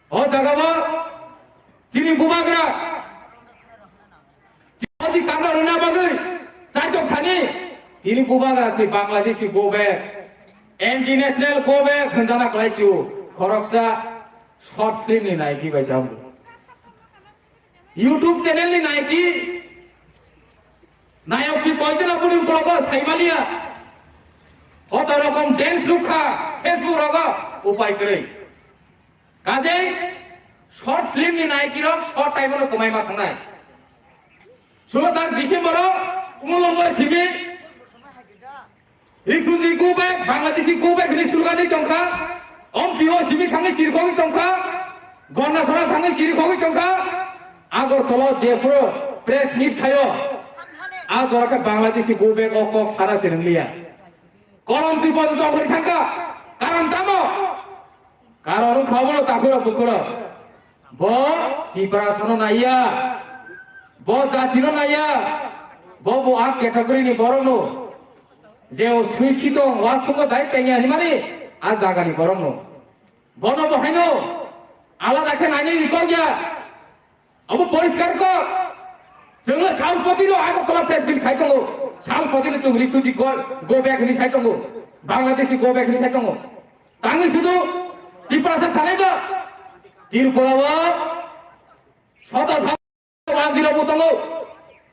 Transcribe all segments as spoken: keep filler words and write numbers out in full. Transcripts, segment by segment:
O jagao chini bubagra, chini odi kamra rwna bagwi chaitok thani, tini bubagra se Bangladeshi go back, anti national go back hwnjana klai sio, khoroksa short film ni naiki bai jabo. YouTube channel ni naiki nayok si koijana buni blogo saimaliya. Hoto rokom dance lukha Facebook rogo upai kwrwi. Kajei short film ni naiki rok short time no kwmai ma thangnai. Sulo tar December o umulongo simi refugee go back, Bangladeshi go back ni slogan ni tongkha. Ompi o simi thangwi chirikhogwi tongkha. Gondasora thangwi chirikhogwi tongkha. Agartala o jephuru press meet khayo. A jora khe Bangladeshi go back o kok sana sinangliya. Kolom twi bojo tongkhori thangkha. Karon tamo? Karon wngkha obono takhurok bukhurok. Bo Tiprasano naiya. Bo jatino naiya. Bo bo a category ni borokno. Je o swikhi tong, wasongo dai pengya hinmani a jagani borokno. Bono bo haino alada khe nainwi rikokya. Abo poriskar kok. Chwngno salpotino Agartala press meet khai tongo. Salpotino chwng refugee go, go back hinwi sai tongo. Bangladeshi go back hinwi sai tongo. Tangwi sudu Tiprasa salaiba. Tripura o sota sa-, one zero bo tongo.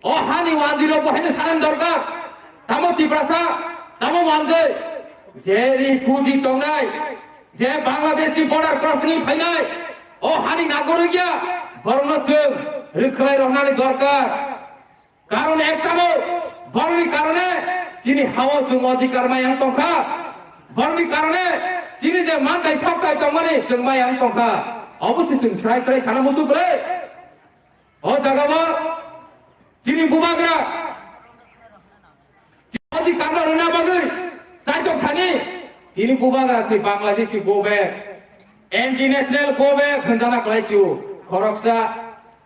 O hani one zero bo haino sanan dorkar. Tamo Tiprasa, tamo manjai. Je refugee tongnai, je Bangladesh ni border crossing ni phainai, o hani nagorik ya, borokno chwng rwkhlai rohnani dorkar. Karon ektano, borokni karone chini hao chwng odhikar mayang tongkha. Borokni karone chini je mantai soktai tongmani chwng mayang tongkha. Obo se chwng srai srai sana muchuk le. O jagao chini bubagra, chini odi kamra rwna bagwi chaitok thani, tini bubagra se Bangladeshi go back, anti national go back hwnjana klai sio, khoroksa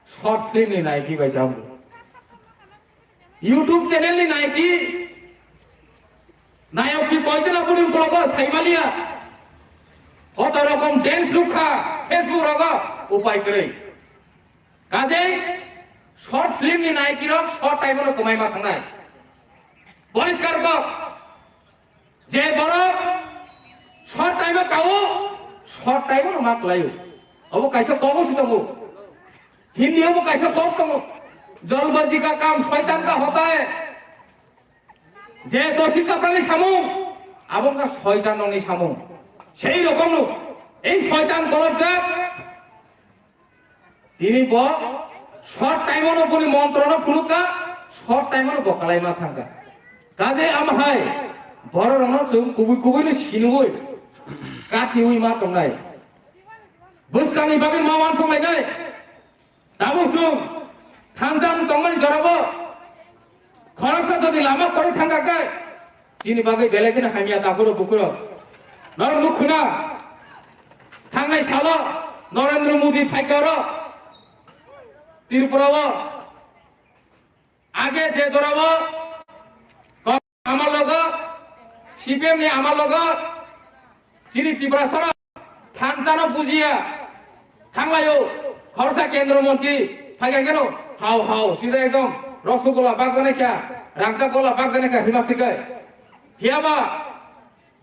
short film ni naiki bai jabo. YouTube channel ni naiki nayok si koijana buni blogo saimaliya. Hoto rokom dance lukha Facebook rogo upai kwrwi. Kajei short film ni naiki rok short time no kwmai ma thangnai. Poriskar kok. Je borok short time o kao, short time o ma kwlaio. Obo kaisa kobo si tongo. Hindi obo kaisa kok tongo. Jalbazi ka kaam shaitan ka hota hai. Je dosi kaprani samung, abo ka shaitan nongni samung. Sei rokomno ei shaitan kolobjak. Tini bo short time-o no boni montro no phunukha, short time-o no bo kalaima thangkha. Kaje amhai bororokno chwng kubui kubui no sinui kathiwi ma tongnai. Bwskangni bagwi ma wansuk lainai. Tabuk chwng thansa wng tongmani jorabo khoroksa jodi lama kwrwi thangkha khe, chini bagwi belai kheno hamya takhuro bukhuro. Norok nukhuna thangnai salo Narendra Modi phaikha oro Tripura o. Age je jorao Congress amar logo, C P M ni amar logo, chini Tiprasano thansa no bujiya thanglaio, khoroksa kendro montri phaikha keno hao hao sida ekdom rosgola bakjana kha, rangchak gola bakjana kha hima sikai. Phiyaba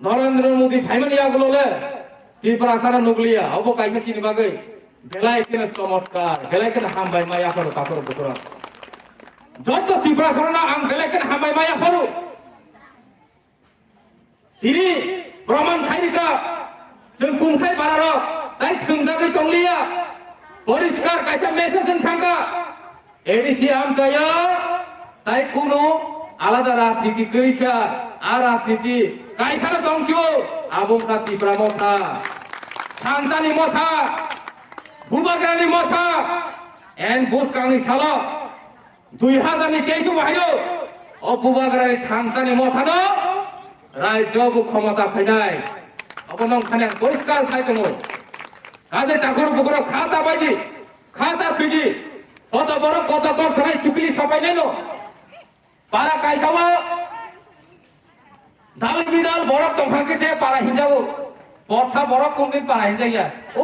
Narendra Modi phaimani yagulo le Tiprasano nukliya, obo kaisa chini bagwi belai kheno chomotkar, belai kheno hambai ma yapharo takhoro bukhoro. Joto Tiprasano ang belai kheno hambai ma yapharo. Tini proman khairika, chwng kungthai bararok tai thwngjagwi tongliya, poriskar kaisa message wng thangkha. A D C amchaya tai kunu alada rajniti kwrwi kha, a rajniti kaisano tongsibo, abo wngkha Tipra Motha, Thansani Motha, Bubagrani Motha, and bwskangni salo dui hazar ni teis o bahaino o Bubagrani Thansani Mothano rajyo bo khomota phainai. Obo nong khane poriskar sai tongo. Kaje takhur bukhurok kha ta baidi. Kha ta thwidi, koto borok koto kok sanai chukli sapai neno. Para kaisa o dal bidal borok tongkha khe se para hinjago. Botha borok kungni para hinjaya. O